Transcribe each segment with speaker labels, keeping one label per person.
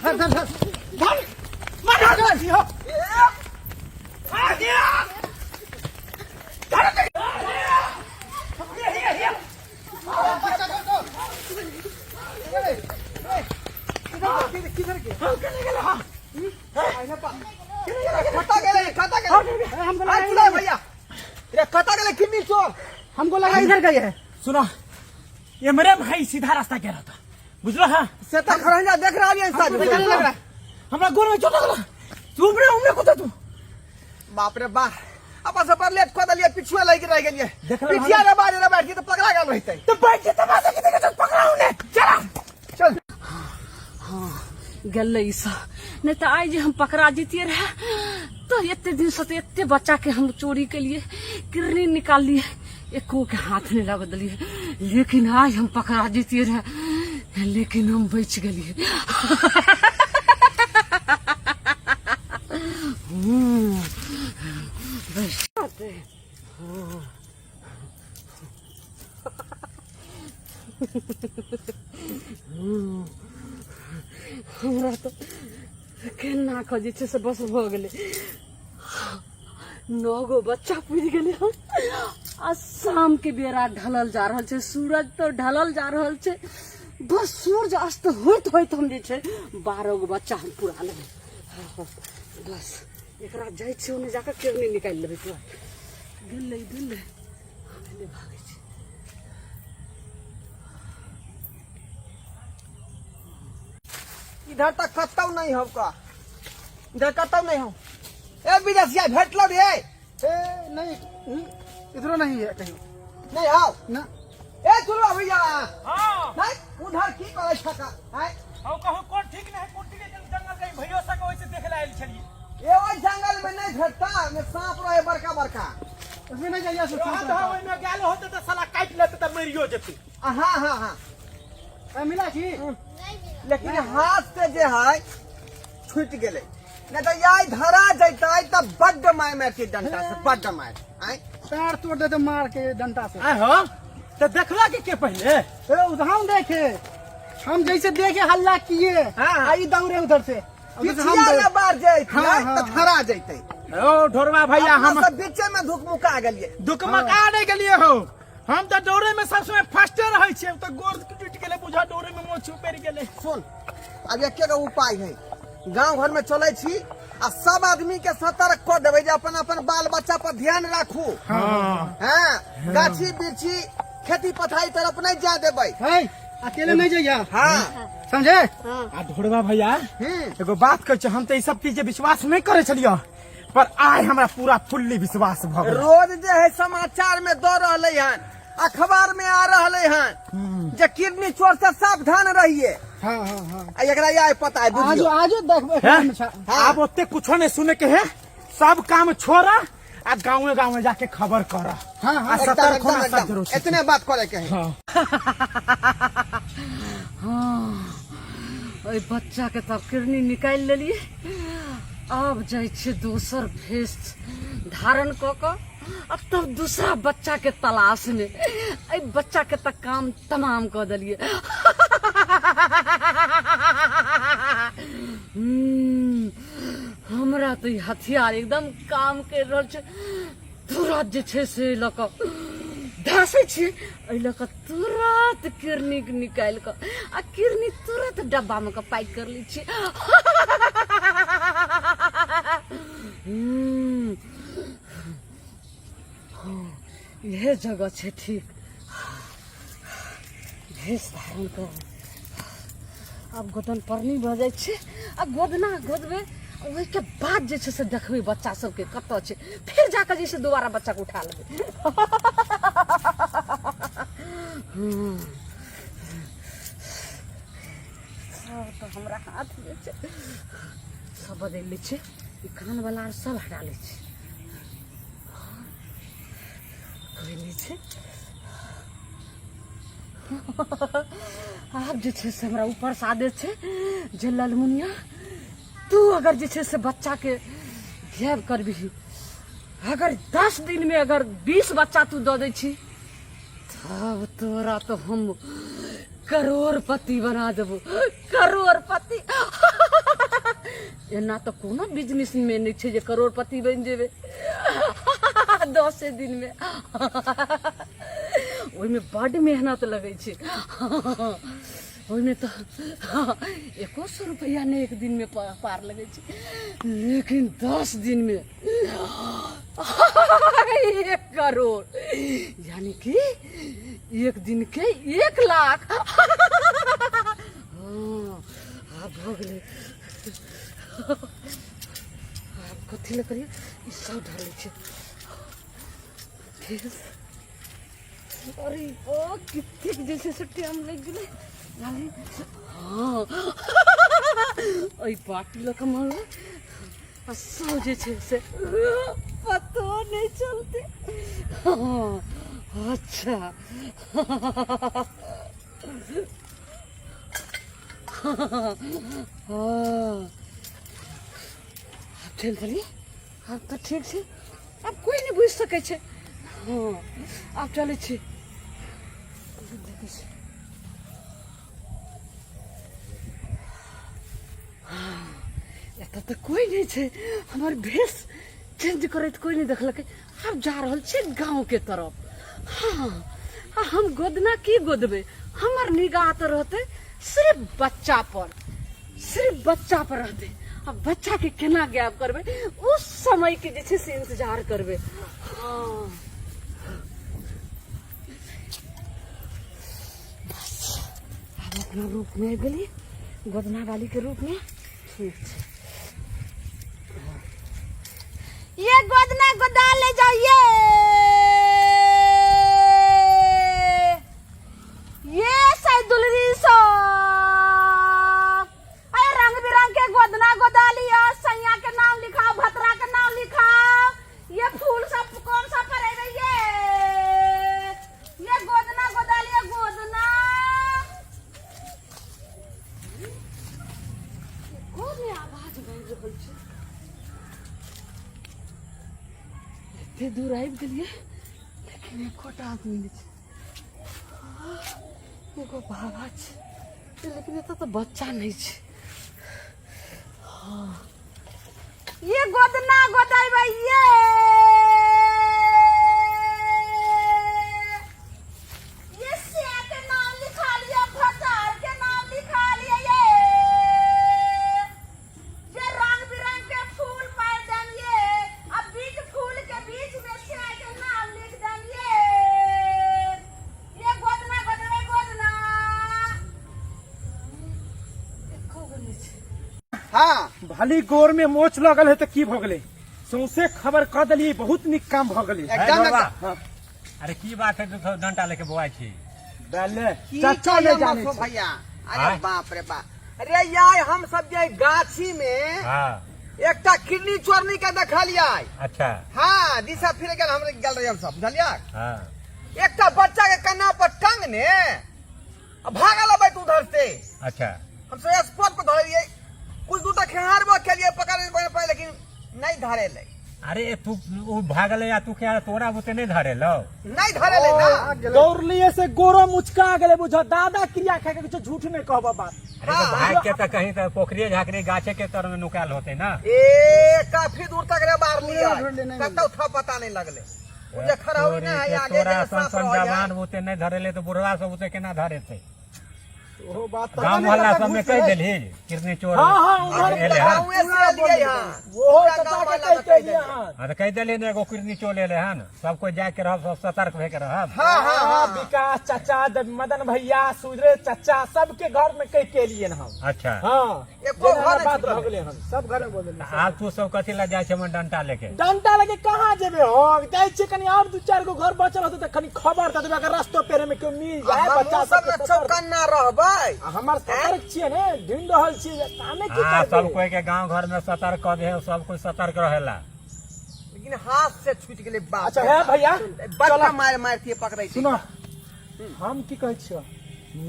Speaker 1: धर धर धर।
Speaker 2: धर मार मार हो आ गया। धर दे। हे हे हे।
Speaker 1: किधर के?
Speaker 2: हम केने गेल? हां।
Speaker 3: कता गेलै, कता गेलै?
Speaker 1: हमको
Speaker 3: आ
Speaker 1: लगा
Speaker 3: चुड़ा भैया रे, कता गेलै किन्नी चोर?
Speaker 1: हमको लगा इधर गए है।
Speaker 2: सुनो, ये मेरे भाई सीधा रास्ता कह रहा था, बुझलो? हाँ।
Speaker 3: से त खरंजा देख रहल है।
Speaker 1: हमको भी लग रहा है।
Speaker 2: हमरा गोर में चोट लगल। तू उमरे उमरे कुत्ता तू।
Speaker 3: बाप रे बा, अपन सब पर लेट कऽ देलियै, पिछुए लागि रहि गेलियै।
Speaker 2: देखल।
Speaker 3: पिछिया रे बारे रे बैठ तऽ पकड़ा गेल रहितै।
Speaker 2: तो बैठ के तमाशा के देखे तो पकड़ा उन्हें, चला।
Speaker 3: चल।
Speaker 4: हाँ, गेलै ई सब। नहि तऽ आइ जे हम पकड़ा जैतियै रहए तऽ एते दिनसँ तऽ एते बच्चाके हम चोरी केलियै, किरनी निकाललियै, एको के हाथ नहि लग देलियै, लेकिन आइ हम पकड़ा जैतियै रहए, लेकिन हम बचि गेलियै। बस। हमरा तऽ केना कऽ जे छै से बस भऽ गेलै। 9 गो बच्चा पुरि गेलै हन आ शामके बेरा ढलल जा रहल छै, सूरज तऽ ढलल जा रहल छै। बस सूर्य अस्त होइत होइत हम जे छै 12 गो बच्चा हम पूरा लेबै। बस एकरा जाइ छियै ओन्ने जाकऽ केरनी निकालि लेबै तुरंत। गेलै गेलै, हम एन्ने भागै छी।
Speaker 3: इधर तक कतौ नहीं हो का, इधर कतौ नहीं हो। ए विदेशिया, भेटलो रे?
Speaker 1: ए नहीं, इधरो नहीं है कहीं।
Speaker 3: नहीं आओ
Speaker 1: ना।
Speaker 3: ए चलो भैया।
Speaker 2: हां।
Speaker 3: नहीं, उधर की करे छका हैं?
Speaker 2: हम कहू कोन ठीक नहीं, कोन ठीक नहीं, जंगल कहीं भइयो सके, ओइसे देख ले आयल छलिए।
Speaker 3: ए ओइ जंगल में नहीं भेटता, में सांप रहे बड़का बड़का।
Speaker 1: उसमें नहीं जाइए।
Speaker 2: रहत हो, ओइमे गेल होते त साला काटि लेते त मरियो जेते।
Speaker 3: हाँ हाँ हाँ।
Speaker 1: मिला छी?
Speaker 3: लेकिन हाथ से जे है छूट गेलै, नहीं तो याई धरा जैतै त बड्ड मार मारती डंटा से, बड्ड मार आय।
Speaker 1: पैर तोड़ देते मार के डंटा से।
Speaker 2: आय हो त देखला के पहिले?
Speaker 1: ए उधर हम देखे, हम जैसे देखे हल्ला किए।
Speaker 3: हाँ।
Speaker 1: आई दौड़े उधर से, उधर से हम
Speaker 3: पिछिया
Speaker 1: दौड़े।
Speaker 3: ना बार जैतियै
Speaker 1: हाँ,
Speaker 3: त
Speaker 1: हाँ।
Speaker 3: धरा जैतै।
Speaker 2: ओ ढोरवा भैया,
Speaker 3: अपना
Speaker 2: हम
Speaker 3: सब बीचे में धुकमुका गेलियै।
Speaker 2: दुकमका नहीं गेलिए हो, हम त दौड़े में सब समय फर्स्टे रहै छियै, त गोर टूट गेलै बुझा, दौड़े में मोछ पड़ि गेलै।
Speaker 3: सुन, आब एके गो उपाय है। गांव घर में चलै छी आ सब आदमी के सतर्क कऽ देबै जे अपन अपन बाल बच्चा पर ध्यान राखू।
Speaker 2: हां।
Speaker 3: हाँ, गाछी बिरछी खेती पथारी तरफ नहीं जा देबै।
Speaker 1: है, अकेले नहीं जाइए।
Speaker 3: हाँ।
Speaker 1: समझे?
Speaker 2: आ ढोरवा भैया,
Speaker 3: हम्म।
Speaker 2: एगो बात कहै छी, हम तऽ ई सब चीज के विश्वास नहि करै छलियै, पर आइ हमरा पूरा फुल्ली विश्वास भऽ गेल।
Speaker 3: रोज जे है समाचार में दऽ रहलै हन, अखबार में आ रहलै हन जे किडनी चोर से सावधान रहिए।
Speaker 1: हाँ हाँ हाँ।
Speaker 3: आ एकरा यह पता है।
Speaker 1: आजो
Speaker 3: बुझियो।
Speaker 1: आजो देखबे।
Speaker 2: हैं?
Speaker 3: हाँ।
Speaker 2: आब ओते कुछो नहीं सुने के है, सब काम छोड़ा आ गाँवे गाँवे जाके खबर कर।
Speaker 1: हाँ, हाँ।
Speaker 2: आ
Speaker 3: एकदम
Speaker 2: सतर्क
Speaker 3: एकदम
Speaker 2: होना सब
Speaker 3: एकदम
Speaker 2: जरूरी।
Speaker 3: इतने बात करे के है।
Speaker 2: हाँ।
Speaker 4: हाँ, ओहि बच्चाके तऽ किरनी निकालि लेलियै। आब जाइ छियै दोसर भेष धारण कऽ कऽ आ तब दूसरा बच्चाके तलाशमे। एहि बच्चाके तऽ काम तमाम कऽ देलियै। हमरा तऽ ई हथियार एकदम काम करि रहल छै। तुरत जे छै से एहि लऽ कऽ धसै छियै, एहि लऽ कऽ तुरत किरनी निकालि कऽ आ किरनी तुरत डब्बामे कऽ पैक कर लै छियै। हँ, इहे जगह छै ठीक भेष धारण कर। आब गोदन परनी भऽ जाइ छै आ गोदना गोदबै, ओहिके बाद जे छै से देखबै बच्चा सबके कतऽ छै, फेर जाकऽ जे छै दोबारा बच्चाके उठा लेबै। सब तऽ हमरा हाथमे छै, सब बदलि लै छै। ई कानवला आर सब हटा लै छै, कोइ नहि छै। आब जे छै से हमरा ऊपरसँ आदेश छै जे ललमुनिया, तू अगर जे छै से बच्चाके गायब करबिही, अगर 10 दिनमे अगर 20 बच्चा तू दऽ दै छी, तब तोरा तऽ हम करोड़पति बना देबो, करोड़पति। एना तऽ कोनो बिजनेस मे नहि छै जे करोड़पति बनि जेबै 10 दिन मे। ओहिमे बड्ड मेहनत लगै छै, ओहिमे तऽ 100 रुपैआ नहि एक दिनमे पार लगै छै, लेकिन 10 दिनमे 1 करोड़, यानी कि एक दिन के 1 लाख। हँ, आब भऽ गेलै। आब कथी लए करियै? ई सब ढालै छै फेर। अरे ओ कतेक जे छै से टाइम लागि गेलै। हँ, एहि बाटी लऽ कऽ मारबै आ सब जे छै से पतो नहि चलतै। हँ, अच्छा, हँ, आब चलि देलियै। आब तऽ ठीक छै, आब कोइ नहि बुझि सकै छै। हँ, आब चलै छी। देखै छी, एतऽ तऽ कोइ नहि छै। हमर भेष चेंज करैत कोइ नहि देखलकै। आब जा रहल छै गाँवके तरफ। हँ, आ हम गोदना की गोदबै? हमर निगाह तऽ रहतै सिर्फ बच्चा पर, सिर्फ बच्चा पर रहतै। आ बच्चाके केना गायब करबै, उस समयके जे छै से इंतजार करबै। हँ, बस आब अपना रूपमे आबि गेलियै, गोदना वाली के रूप में। ठीक छै। ये गोदना गोदा ले जाइए, ये सैदुलरी सब। अरे रंग बिरंग के गोदना गोदा लिया, सैया के नाम लिखाओ, भतरा के नाम लिखाओ। ये फूल सब कौन सा पड़ेगा? ये गोदना गोदा लिया, गोदना। कोन आवाज बाजि रहल छै? एते दूर आबि गेलियै, लेकिन एकोटा आदमी नहि छै। एगो बाबा छै, लेकिन एतऽ तऽ बच्चा नहि छै। हँ, ये गोदना गोदैबै, ये सिया के नाम लिखा लिया, भतार के नाम लिखा लिया। ये रंग बिरंग के फूल पार देंगे, अब बीच फूल के बीच में सिया के नाम लिख देंगे। ये गोदना गोदना गोदना। एको गो नहि छै।
Speaker 3: हाँ,
Speaker 2: भली गोर में मोच लगल है तऽ की भऽ गेलै? सौंसे खबर कऽ देलियै, बहुत नीक काम भऽ गेलै।
Speaker 3: एकदम।
Speaker 5: बाबा।
Speaker 3: एकदम।
Speaker 5: अरे की बात है, तू सब डंटा लेके बौआइ छी?
Speaker 2: बले
Speaker 3: की
Speaker 2: चाचा
Speaker 3: कहियै
Speaker 2: नहि जानै
Speaker 3: मसो
Speaker 2: छै।
Speaker 3: भैया, अरे
Speaker 5: आँय?
Speaker 3: बाप रे बाप। अरे यार, हम सब जे गाछी में एकटा किडनी चोरनी के देखलियै। हाँ, दिशा फिर गेल, हम गेल रहियै हम सब, बुझलियै? एकटा बच्चा के कन्ना पर टांगने आ भागल अबैत उधर से। हम सब स्पॉट पर धरलियै, कुछ दूर तक खेहारबो केलियै, पकड़ पकड़, लेकिन नहीं धरेलै।
Speaker 5: अरे तू उ भागले या तू क्या तोरा बुते नहीं धरेलो?
Speaker 3: नहीं धरेलै ना।
Speaker 2: दौड़लिए से गोरो मुचका गेलै, बुझ दादा क्रिया खा के किछो झूठ नहीं कहब बात।
Speaker 5: अरे तो भाग के तो कहीं तो पोखरिये झाकरी गाछे के तर में नुकायल होते ना।
Speaker 3: ए काफी दूर तक रे बार लिया,
Speaker 1: ढूंढ ले, नहीं।
Speaker 3: कतौ था पता नहीं लगले। उ जे खड़ाउरी
Speaker 5: तोरे
Speaker 3: ना है
Speaker 5: के
Speaker 3: आगे
Speaker 5: तोरा
Speaker 3: जे
Speaker 5: सन
Speaker 3: साफ
Speaker 5: सन
Speaker 3: रहै।
Speaker 5: जवान बुते नहीं धरेले तो बुढ़वा सब बुते केना धरेते?
Speaker 2: ओहो बात त
Speaker 5: गांव मोहल्ला सब में कह देलही कितने चोर?
Speaker 2: हाँ, उधर
Speaker 5: एले हन।
Speaker 3: गाँवे से एलियै हन।
Speaker 2: ओहो
Speaker 3: पूरा
Speaker 2: चाचा
Speaker 3: गाँव
Speaker 2: के
Speaker 3: वाला
Speaker 2: कहि
Speaker 3: के कहि
Speaker 2: के
Speaker 3: देलियै।
Speaker 2: हन।
Speaker 5: हाँ, तो कह देलही ने एगो किरनी चोर एले हन, सब कोई जाके रहब, सब सतर्क भए के रहब।
Speaker 3: हाँ हाँ
Speaker 2: हाँ,
Speaker 3: हाँ।
Speaker 2: विकास चाचा, मदन भैया, सुरेश चाचा, सबके घर में कह के एलियै हम। हाँ।
Speaker 3: एको
Speaker 2: जेना
Speaker 3: घर नहि
Speaker 2: बात
Speaker 3: छूटल।
Speaker 2: भऽ गेलै हन, सब घर में बोल देलियै।
Speaker 5: तऽ आब तू सब कथी लए जाइ छै डंटा लेके?
Speaker 2: डंटा लगे कहाँ जेबे? हम जाइ छियै कनि और दू चारि गो घर बचल होतै तऽ कनि खबर दऽ देबै, अगर रस्तो पेरे में केओ मिल जाय।
Speaker 3: हमहूँ
Speaker 2: बच्चा
Speaker 3: सब
Speaker 2: सबके
Speaker 3: ने
Speaker 2: सतर्क।
Speaker 3: चौकन्ना रहबै।
Speaker 2: आ हमर सतर्क छियै ने, ढूंढ रहल छियै, तामे की
Speaker 5: हाँ, सब
Speaker 2: करबै?
Speaker 5: कोई के गांव घर में सतर्क कऽ दे, सब कोई सतर्क रहेला।
Speaker 3: लेकिन हाथ से छूट गेलै बाप।
Speaker 2: अच्छा है भैया,
Speaker 3: बच्चा
Speaker 2: चलो।
Speaker 3: मारि मारि के पकड़ै छै।
Speaker 2: सुनो, हम की कहै छियौ,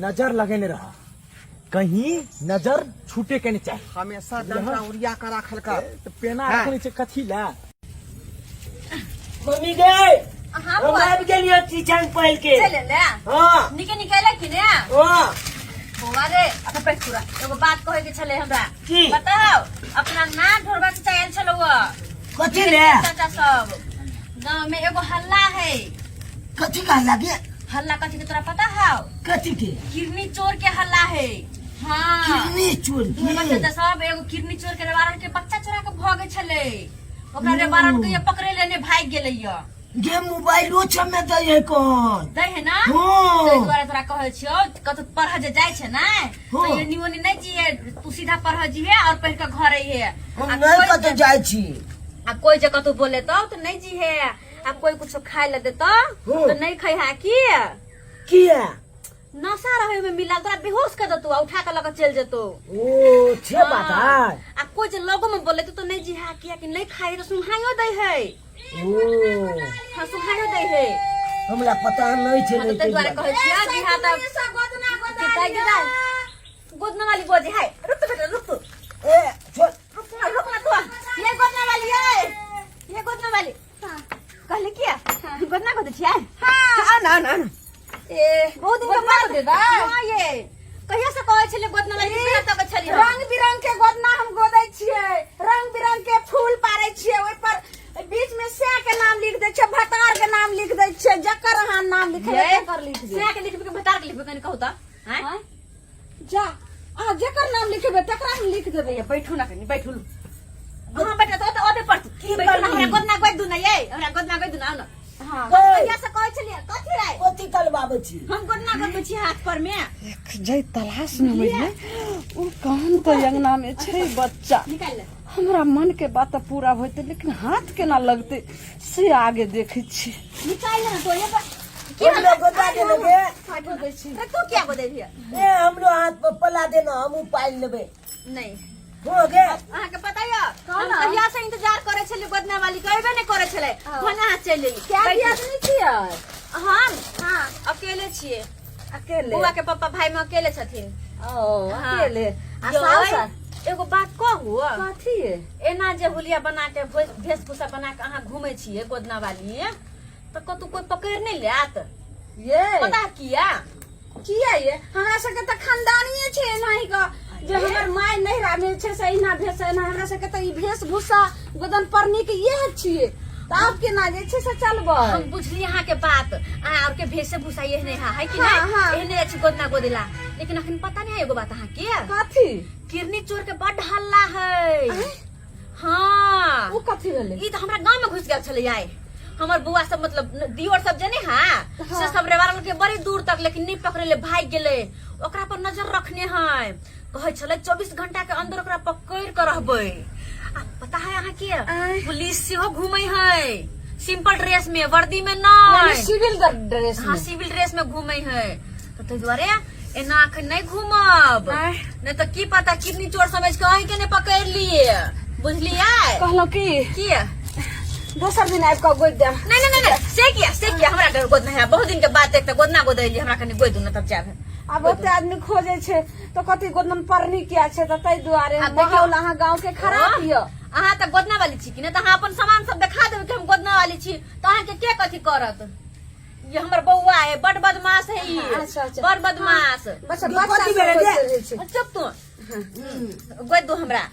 Speaker 2: नजर लगेने रह, कहीं नजर छूटे के नहीं चाही।
Speaker 3: हमेशा डंटा उड़िया के राखल कर।
Speaker 2: तऽ पेना
Speaker 3: हाँ।
Speaker 2: रखने छै कथी लए?
Speaker 6: मम्मी गे,
Speaker 7: हाँ।
Speaker 6: हम
Speaker 7: बुआ।
Speaker 6: आबि गेलियो चिचंग पहिल के।
Speaker 7: चल ले।
Speaker 6: हाँ।
Speaker 7: निके निकले कि ने?
Speaker 6: हाँ। बौआ रे अच्छा बैठ पूरा एगो बात कहे के छले हमरा
Speaker 7: की?
Speaker 6: बताओ अपना नाम ढोरबा से आयल छलो
Speaker 7: कथी रे
Speaker 6: चाचा सब गांव में एगो हल्ला है
Speaker 7: कथी का लागे
Speaker 6: हल्ला कथी के तोरा पता हौ
Speaker 7: कथी के
Speaker 6: किरनी चोर के हल्ला है हाँ
Speaker 7: किडनी चोर
Speaker 6: ढोरबा
Speaker 7: के
Speaker 6: चाचा सब एगो किरनी चोर के रेवारन के बच्चा चोरा के भगे छले ओकरा रेवारन के ये पकड़े लेने भाग गेलै ये
Speaker 7: गे मोबाइलो छमे दै है कौन
Speaker 6: दै है ना
Speaker 7: हाँ।
Speaker 6: ताहि दुआरे तोरा कहै छियौ कतौ पढ़ जे जाइ छै ने
Speaker 7: हाँ।
Speaker 6: तऽ एनी ओनी नहि जिहे तू सीधा पढ़ जिहे और पढ़ के घर अइहे
Speaker 7: हम
Speaker 6: आ
Speaker 7: नहीं
Speaker 6: कोइ
Speaker 7: कतौ
Speaker 6: जे-
Speaker 7: जाइ छी
Speaker 6: आ कोइ जे कतौ बोले तो तऽ नहि जिहे आ कोइ कुछो खाय ले देतो
Speaker 7: हाँ।
Speaker 6: तऽ नहि खैहा की
Speaker 7: किया
Speaker 6: नशा रहे में मिलल तोरा बेहोश कर देतो आ उठा के लऽ के चलि जेतो
Speaker 7: ओ छे बात है
Speaker 6: आ कोइ जे लगो में बोले तो नहि जिहा किया कि नहि खाइ तऽ सुहाइयो दै है
Speaker 7: ओ
Speaker 6: हाँ सुहाइयो दै है
Speaker 7: हमरा पता नहीं छे
Speaker 6: हाँ, तऽ ताहि दुआरे कहै छियै जिहा तऽ दाइ गे दाइ गोदना वाली बजे है रुक तो बेटा रुक तो
Speaker 7: ए छोड़
Speaker 6: रुक ना रुक ना तू ये गोदना वाली है ये गोदना वाली कहले किया गोदना गोदे छियै
Speaker 4: हाँ
Speaker 6: आ ना ना
Speaker 4: ए
Speaker 6: बहुत दिन के बाद
Speaker 4: देबा
Speaker 6: हां ये कहिया से कहै छलै गोदना वाली बिना तक छली हम।
Speaker 4: रंग बिरंग के गोदना हम गोदै छियै रंग बिरंग के फूल पारै छियै ओहि पर बीच में सै के नाम लिख दै छियै भतार के नाम लिख दै छियै जकर अहाँ नाम लिखबै
Speaker 6: ये,
Speaker 4: तकर लिख देब
Speaker 6: सैं के लिखबै कि भतार के लिखबै कनि कहू तऽ आँय?
Speaker 4: आँय? जा अहाँ जेकर नाम लिखेबै तकरा हम लिख देबै
Speaker 6: ये बैठू ना कनि बैठू अहाँ बैठा तऽ ओते ओते पड़तू बैठू ना हमरा गोदना गोद दू ना ये हमरा गोदना गोद दू ना आउ ना
Speaker 4: हाँ
Speaker 6: कहिया से कहै छलियै कथी रे
Speaker 7: कथी कलबाबै छी
Speaker 6: हम गोदना गोदबै छी हाथ पर में
Speaker 4: जै तलाश में रहियै ओ कौन तो अंगना में छै बच्चा
Speaker 6: निकाल ले
Speaker 4: हमरा मन के बात तऽ पूरा होते लेकिन हाथ केना लगते से आगे देखै छी
Speaker 6: निकाल ले ना तो ये पर
Speaker 7: की हमरो गोदा देने के
Speaker 4: काटो दै छी
Speaker 6: रे तू किया गोदै भी
Speaker 7: ए हमरो हाथ पर पला देना हम पाइल लेबै
Speaker 6: नहीं
Speaker 7: हो गे
Speaker 6: अहाँ के पता यऽ हम कहिया से इंतजार करे छलियै गोदना वाली के अयबे नहीं करे छलै भने अहाँ चलि एली
Speaker 4: क्या
Speaker 6: बैठू।
Speaker 4: आदमी छियै
Speaker 6: हम हाँ अकेले छियै
Speaker 4: अकेले
Speaker 6: बौआ के पापा भाई में अकेले छथिन
Speaker 4: ओ
Speaker 6: हाँ।
Speaker 4: अकेले आ
Speaker 6: यौ,
Speaker 4: सास
Speaker 6: एगो बात कहू
Speaker 4: कथी
Speaker 6: एना जे हुलिया बना के वेशभूषा बना के अहाँ घूमै छियै गोदना वाली तऽ कतौ कोई पकड़ि नहि लेत
Speaker 4: ये
Speaker 6: पता किया
Speaker 4: किया ये हमरा सबके तऽ खानदानिये छै एनाही के जे हमर माय नैहरा में छै से एना भेष एना हमरा सबके तऽ ई वेशभूषा गोदन परनी के इएह छियै तऽ आब केना जे छै से चलबै
Speaker 6: हम बुझली अहाँ के बात अहाँ और के वेशभूषा एहने है है कि
Speaker 4: हाँ,
Speaker 6: नहीं
Speaker 4: हाँ।
Speaker 6: एहने अछि गोदना गोदिला लेकिन अखन पता नहीं है एगो बात अहाँ के
Speaker 4: कथी
Speaker 6: किरनी चोर के बड हल्ला है हाँ
Speaker 4: ओ कथी भेलै
Speaker 6: ई तऽ हमरा गांव में घुस गेल छलै आइ हमर बुआ सब मतलब दियोर सब जे नहीं है से सब रेवारल के बड़ी दूर तक लेकिन नहीं पकड़ेले भाग गेलै ओकरा पर नजर रखने है कहै छलै 24 घंटा के अंदर ओकरा पकड़ के रहबै आ पता है अहाँ के
Speaker 4: आँय।
Speaker 6: पुलिस सेहो घूमै है सिंपल ड्रेस में वर्दी में
Speaker 4: यानी
Speaker 6: नहीं
Speaker 4: सिविल ड्रेस
Speaker 6: हाँ
Speaker 4: में
Speaker 6: सिविल ड्रेस में घूमै है तऽ ताहि दुआरे एना अखन नहीं घूमब
Speaker 4: आँय।
Speaker 6: नहीं तऽ की पता किडनी चोर समझ के अहीं के नहीं पकड़ लिए बुझलियै
Speaker 4: कहलहुँ की
Speaker 6: की
Speaker 4: दोसर दिन आबि कऽ गोदि देब
Speaker 6: नहीं नहीं नहीं नहीं, से किया से किया हमरा डर गोद नहीं है बहुत दिन के बाद एक गोदना गोदैली हमरा कनि गोद दू ना तब जाब
Speaker 4: आब ओते आदमी खोजे छै तऽ कथी गोदन परनी किया छै तऽ ताहि दुआरे
Speaker 6: आब देखियौ।
Speaker 4: माहौल अहाँ गाँव के खराब यऽ
Speaker 6: अहाँ तऽ गोदना वाली छी कि नहि तऽ अहाँ अपन सामान सब देखा देबै कि हम गोदना वाली छी तऽ अहाँके के कथी करत ये हमर बौआ है बड बदमाश है ई
Speaker 4: अच्छा, अच्छा।
Speaker 6: बड बदमाश
Speaker 4: बच्चा
Speaker 7: दू
Speaker 4: बच्चा
Speaker 7: कथी
Speaker 4: सब
Speaker 7: भेलै
Speaker 4: होइत
Speaker 7: रे?
Speaker 4: रहै छै
Speaker 6: चुप तू गोद दू हमरा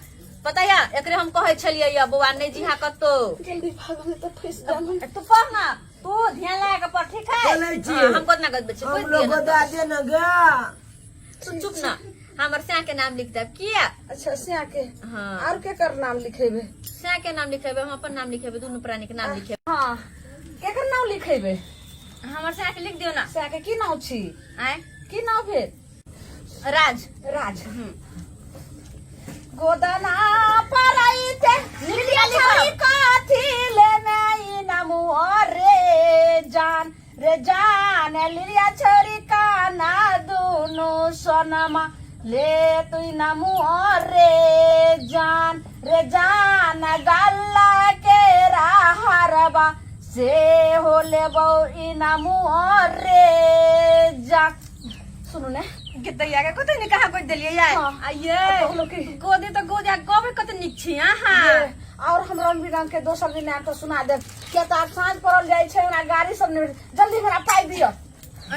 Speaker 6: पता या एकरे हम कहै छलियै या बौआ नहि जिहा कतौ
Speaker 4: जल्दी भागो नहीं तो फंस जाम हम।
Speaker 6: तू पढ़ ना तू ध्यान लगा के पढ़ ठीक है
Speaker 7: चलै छी।
Speaker 6: हाँ, हम गोदना गोदबै छी
Speaker 7: हम
Speaker 6: गोद
Speaker 7: लोग
Speaker 6: दिअ ना
Speaker 7: गोदा दे न गा
Speaker 6: तू चुप ना हमर स्या के नाम लिख देब किया
Speaker 4: अच्छा सिया के
Speaker 6: हाँ
Speaker 4: आर केकर नाम लिखेबे
Speaker 6: स्या के नाम लिखेबै हम अपन नाम लिखेबै दुनू प्राणी के नाम लिखेबै
Speaker 4: हाँ केकर नाम लिखेबे
Speaker 6: हमर स्या के लिख दियौ ना
Speaker 4: सिया के की नाम छी
Speaker 6: आय
Speaker 4: की नाम भेल
Speaker 6: राज
Speaker 4: राज गोदना परैते
Speaker 6: लिखिया लिखब।
Speaker 4: कथी लेने नमो रे जान रे जान लिलिया छोरी काना दुनु सोनमा ले तुई नमो रे जान रे जान गल्ला के हरबा से हो लेबौ ई नमो रे जान सुनू ने
Speaker 6: गीतैया के कते नीक अहाँ गोदि देलियै यार
Speaker 4: हाँ।
Speaker 6: आ ये
Speaker 4: कहलहुँ की?
Speaker 6: गोदे तऽ गोदे आ गबै कते नीक छी अहाँ
Speaker 4: ये, और हम रंग बिरंग के दोसर दिन आयब तऽ सुना देब किया तऽ आब साँझ पड़ल जाइ छै हमरा गाड़ी सब नहि भेट- जल्दी हमरा पाइ दिअ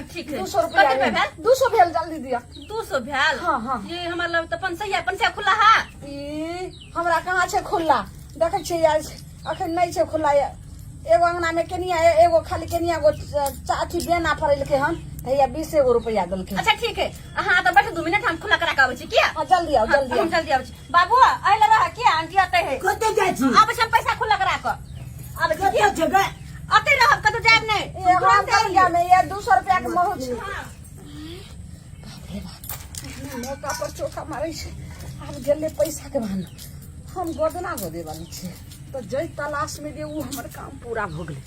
Speaker 6: ठीक है।
Speaker 4: 200 रुपया
Speaker 6: कते रुपया भेल?
Speaker 4: 200 भेल, जल्दी दिअ।
Speaker 6: 200 भेल?
Speaker 4: हाँ, हाँ।
Speaker 6: ये हमर लग तऽ 500, 500 खुला है।
Speaker 4: ई हमरा कहाँ छै खुला, देखै छियै यार, अखन नहि छै खुला। एगो अंगना में केनिया, एगो खाली केनिया गो अथी बेना फड़ेलकै हन, तऽ हैया 20 एगो रुपया देलकै।
Speaker 6: अच्छा ठीक है, अहाँ तऽ बैठू 2 मिनट, हम खुला करा के आबै छी। किया?
Speaker 4: हाँ, जल्दी आओ, जल्दी
Speaker 6: हम
Speaker 4: आओ।
Speaker 6: जल्दी आबै छी। बाबू अइले रह किया, आंटी अतै है।
Speaker 7: कतऽ जाइ छी?
Speaker 6: आबै छी हम पैसा खुला करा के आबै छी।
Speaker 7: कतऽ
Speaker 6: किया?
Speaker 7: जेबै?
Speaker 6: अतै रहब, कतौ जायब नहि।
Speaker 4: एगो
Speaker 6: तुरंत
Speaker 4: हम
Speaker 6: आबै।
Speaker 4: में ये 200 रुपया के महु छै। बाप रे बाप, मौका पर चौका मारै छै। आब गेलै पैसा के बहाना, हम गोदना गोदे वाली छियै, तऽ जै तलाश में जे ओ हमर काम पूरा भऽ गेलै।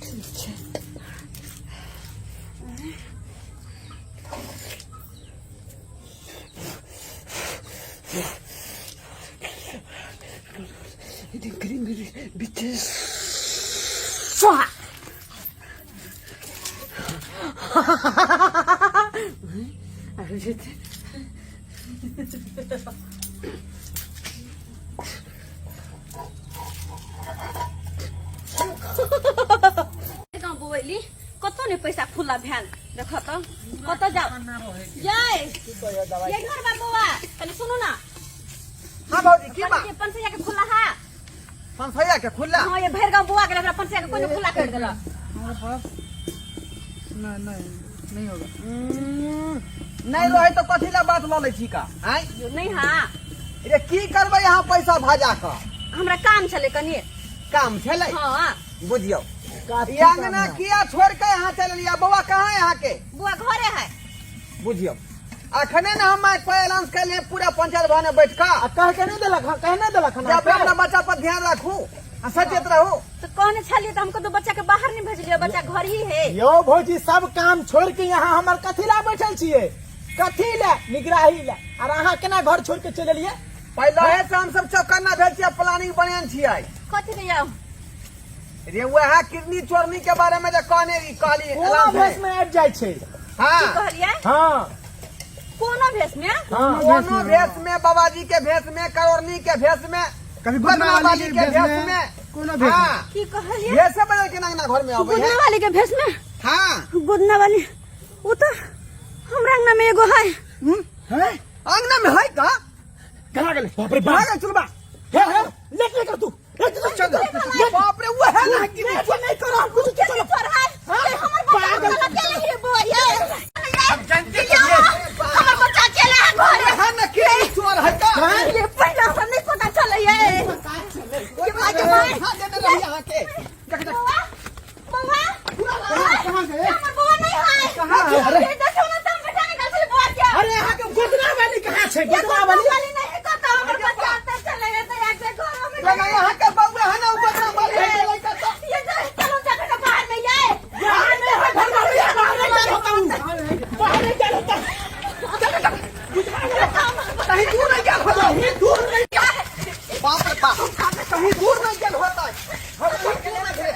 Speaker 4: ठीक छै। स्वाहा। आबि जेतै।
Speaker 6: गाँव बौएली, कतौ नहि पैसा खुला भेल। देख तऽ कतऽ जाउ ये ये घर बा। बौआ कनि सुनू ना।
Speaker 3: हाँ भौजी, की बात?
Speaker 6: 500 के खुला है।
Speaker 3: 500 के खुला?
Speaker 6: हाँ, ये भरि गाँव बौआ गेल, हमरा 500 के कोई नहि खुला कर देलक।
Speaker 1: हमारे पास नहीं, नहीं, नहीं होगा।
Speaker 3: नहीं रहे तो कथी ला बात लऽ लै छी का आँय?
Speaker 6: नहीं। हाँ।
Speaker 3: रे की करबै अहाँ पैसा भाजा कऽ?
Speaker 6: हमरा काम छलै कनि।
Speaker 3: काम छलै?
Speaker 6: हाँ।
Speaker 3: बुझियौ, ई अंगना किया छोड़ के यहाँ चल लिया? बौआ कहाँ है यहाँ के?
Speaker 6: बौआ घरे है।
Speaker 3: बुझियौ, अखने ने हम माइक पर ऐलांस कैलिए पूरा पंचायत भवन में बैठ कऽ।
Speaker 2: आ कह के नहीं देलक हन, कह नहीं देलक हन।
Speaker 3: जे अपना बच्चा पर ध्यान राखू आ सचेत रहू।
Speaker 6: तो कहने छलिए तऽ हमको तो बच्चा के बाहर नहीं भेजलिए, बच्चा घर ही है।
Speaker 2: यो भौजी, सब काम छोड़ के यहाँ हमर कथी ला बैठल छियै? कथी ला निगराही ला? और अहाँ केना घर छोड़ के चलि एलियै?
Speaker 3: पहिले से हम सब चौकन्ना भेल छियै, प्लानिंग बनेने छियै।
Speaker 6: कथी के जाउ?
Speaker 3: रे वएह किडनी चोरनी के बारे में जे कहने रही, कहली
Speaker 2: कोनो
Speaker 3: ऐलान
Speaker 2: भेष
Speaker 3: भेल।
Speaker 2: में आबि जाइ छै।
Speaker 3: हाँ।
Speaker 6: की कहलिए?
Speaker 2: हाँ।
Speaker 6: कोनो भेष में?
Speaker 2: हाँ।
Speaker 3: कोनो भेष में, बाबाजी के भेष में, करोड़नी के भेष में,
Speaker 1: कभी गोदना वाली के भेष में, कोनो भेष में।
Speaker 3: हाँ।
Speaker 6: की कहलिए?
Speaker 3: भेषे बदल के अंगना घर में आबै है।
Speaker 6: गोदना वाली के भेष में?
Speaker 3: हाँ।
Speaker 6: गोदना वाली वो तो हमरा अंगना में एगो है।
Speaker 2: हैं?
Speaker 3: अंगना में है का?
Speaker 2: कहाँ गेलै? बाप रे बाप।
Speaker 3: भाग चुलबा।
Speaker 2: हे हे, लेट ले कर तू। लेट ले,
Speaker 3: चल। बाप रे, वो है ना कि
Speaker 2: लेट ले, नहीं करो, हम कुछ चलो।
Speaker 6: चोर है।
Speaker 2: हाँ?
Speaker 6: ये हमर बच्चा
Speaker 2: पागल।
Speaker 6: चला गेलै हे बौआ ये।
Speaker 3: हम जानते
Speaker 6: ये हमर बच्चा चले है घरे।
Speaker 3: है ना कि चोर है का?
Speaker 2: हाँ?
Speaker 6: ये पहले हमरा नहीं पता चले ये।
Speaker 3: कोई भाई हाँ देने रही यहाँ के।
Speaker 6: बौआ, बौआ,
Speaker 1: कहाँ गए?
Speaker 6: हमर बौआ नहीं है।
Speaker 2: कहाँ है? अरे।
Speaker 6: ये देखो ना, तुम बैठा निकाल चले बौआ के।
Speaker 2: अरे यहाँ के गोदना वाली कहाँ छै?
Speaker 6: ये
Speaker 2: गोदना वाली?
Speaker 6: वाली नहीं है, कतौ हमर बच्चा अंदर चले गए तो एक से घर में
Speaker 3: लगा यहाँ के बउआ है ना ऊपर ना वाली है लड़का तो।
Speaker 6: ये जो चलो जाकर के बाहर में ये।
Speaker 2: बाहर नहीं है, घर में है, बाहर नहीं जाना होता हूँ। बाहर नहीं जाना होता।
Speaker 3: कहीं दूर नहीं गया होता।
Speaker 2: कहीं दूर नहीं।
Speaker 3: बाप रे बाप, कहीं दूर नहीं गया होता। हम घर के लेना घरे।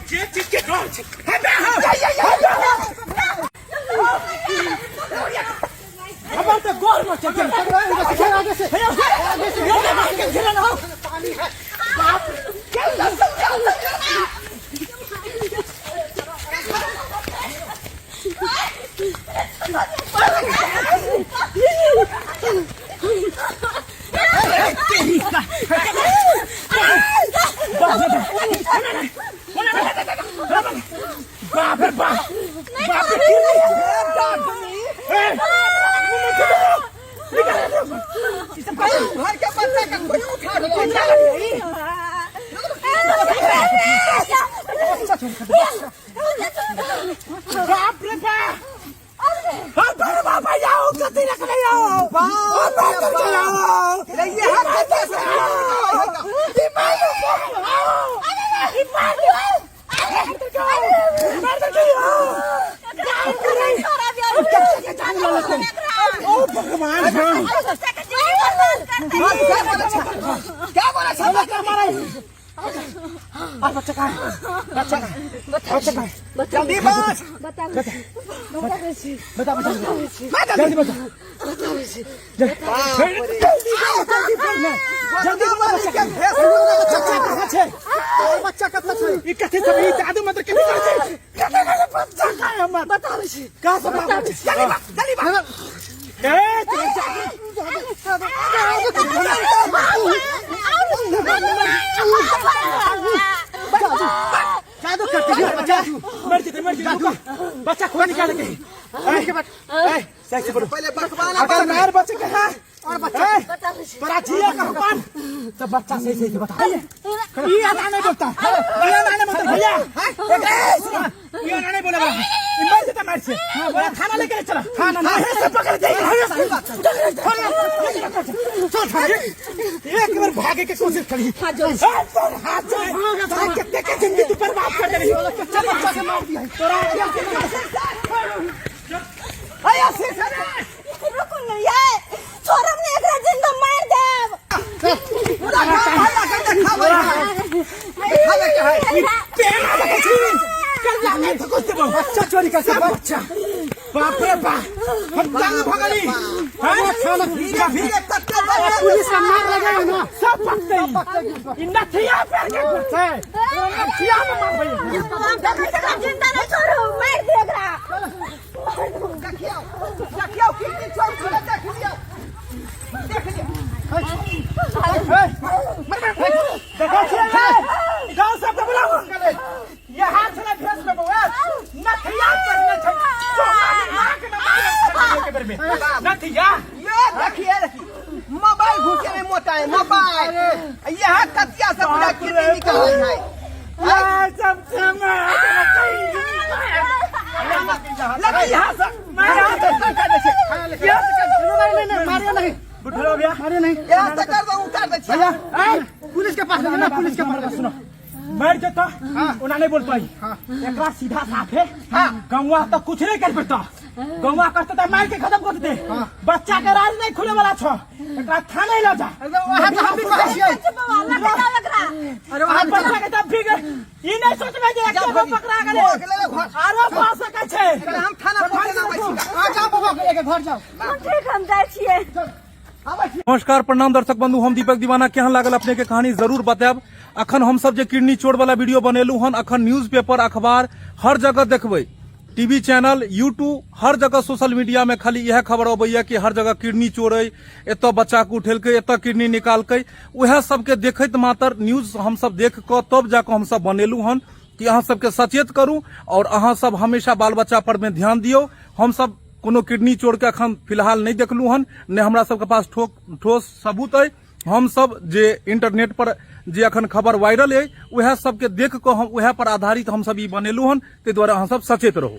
Speaker 2: जे चीज के डर छै। हे बे, हाँ। हमर तऽ गोर में चल गेल।
Speaker 1: आगे से,
Speaker 2: हे, आगे से, हे, आगे से, ना हो। बाप रे बाप, बाप रे, हे,
Speaker 3: घर के बच्चा के कोई उठा के
Speaker 2: बाप रे बाप, हम तोरे बाप आओ, कथी रखले आओ,
Speaker 3: बाप रे बाप। रे ये हाथ कैसे से
Speaker 2: ओ भगवान, हाँ।
Speaker 3: क्या बोला छा?
Speaker 2: आ बच्चा कहाँ है? बच्चा कहाँ है? बच्चा कहाँ है?
Speaker 3: जल्दी बच।
Speaker 2: बता बता, जल्दी बता, जल्दी जल्दी बोल ना, जल्दी बोल। बच्चा कहाँ है? बच्चा कहाँ छै?
Speaker 1: बच्चा कतऽ छै?
Speaker 2: ई कथी सब, ई जादू मंत्र कथी करै छै? है हमर
Speaker 4: बताबै छी
Speaker 2: कहाँ से भागल छै
Speaker 3: जल्दी भाग जल्दी भाग
Speaker 2: ए तोरा
Speaker 1: जादू करते हैं जादू
Speaker 2: मर जेतै मर जेतै रुको। बच्चा खोल निकाल के ए ए सही से बोलो
Speaker 3: पहले बकवाना
Speaker 2: अगर मार बच्चे के है
Speaker 1: और बच्चा
Speaker 4: बताबै छी
Speaker 2: तोरा जिया का हुकम तो बच्चा सही सही से बता ये आना नहीं बोलता ये आना नहीं बोलता भैया ए सुनो ये आना नहीं बोलेगा ये मर जेता मार से बोला थाना लेके चला थाना नहीं से पकड़ दे चल थाना एक बार भागे के कोशिश करी
Speaker 4: हाथ जोड़।
Speaker 2: तोर हाथ जोड़ भाग के देखे जिंदगी तू बर्बाद कर दे
Speaker 1: चल बच्चा के मार दिया है।
Speaker 2: तोरा
Speaker 3: अया से
Speaker 6: रुकू ने ये छोड़ब ने एकरा जिंदा मार देब
Speaker 3: पूरा गांव हल्ला कर दे खाबै है खाबै के है
Speaker 2: तेरा लगे छी कल्ला नहीं तो कुछ देबो
Speaker 1: बच्चा चोरी करके
Speaker 2: सब बच्चा बाप रे बाप हम तंग भगली हैं
Speaker 1: खाना
Speaker 3: धीरे कत्ते बच्चा
Speaker 1: पुलिस का मार लगेगा ना
Speaker 2: सब पकते ई नथिया पैर के घुसते नथिया में मार भई
Speaker 6: एकरा जिंदा नहीं छोड़ू मार दे एकरा
Speaker 3: देखियो देखियो कितनी चोर छले देख लियो देख लियो
Speaker 2: देखो छियै गांव सब के बुलाओ ये हाथ से भेज में बउआ नथिया पर न छै सोना में नाक में मार के बेर में नथिया
Speaker 3: ये देखिए देखिए मोबाइल घुसे में मोटा है मोबाइल यहाँ कतिया से पूरा किडनी निकल रही है
Speaker 2: ये सब से मैं लगे यहाँ से मैं यहाँ से कर दे छै
Speaker 1: नहीं नहीं मारियो नहीं
Speaker 2: बुढ़ो भैया
Speaker 1: मारियो नहीं
Speaker 3: यहाँ से कर दो उतार दे
Speaker 1: भैया पुलिस के पास ना पुलिस के पास
Speaker 2: सुनो मर जता ओना नहीं बोल पाई एकरा सीधा साफ है गौवा तो कुछ नहीं कर पड़ता गौवा करते तो मार के खत्म कर देते बच्चा के राज नहीं खुले वाला छो एकरा थाने ले जा
Speaker 1: अरे वहाँ तो हम भी कहै छियै
Speaker 2: अरे वहाँ बच्चा के तब फिर ई नहीं सोचबे जे के पकड़ा गेलै आरो भऽ सकै छै
Speaker 3: हम थाना पहुंचे ना बैठी
Speaker 1: आ जाओ बाबा लेके घर जाओ
Speaker 6: ठीक हम जाइ छियै
Speaker 8: नमस्कार प्रणाम दर्शक बंधु हम दीपक दीवाना केहन लागल अपने के कहानी जरूर बतायब अखन हम सब जे किडनी चोर वाला वीडियो बनेलू हन अखन न्यूज पेपर अखबार हर जगह देखबै टीवी चैनल यूट्यूब हर जगह सोशल मीडिया में खाली इएह खबर अबैया कि हर जगह किडनी चोर अइ एतऽ बच्चा के उठेलकै एतऽ किडनी निकालकै उएह सबके देखैत मात्र न्यूज हमसब देख कऽ तब जाकऽ हमसब बनेलू हन कि अहाँ सबके सचेत करू और अहाँ सब हमेशा बाल बच्चा पर में ध्यान दियौ हमसब कोनो किडनी चोर के अखन फिलहाल नहि देखलू हन नहि हमरा सबके पास ठोस सबूत अइ हमसब जे इंटरनेट पर जे अखन खबर वायरल अइ उएह सबके देख कऽ हम उएह पर आधारित हमसब ई बनेलू हन ताहि दुआरे अहाँ सब सचेत रहू।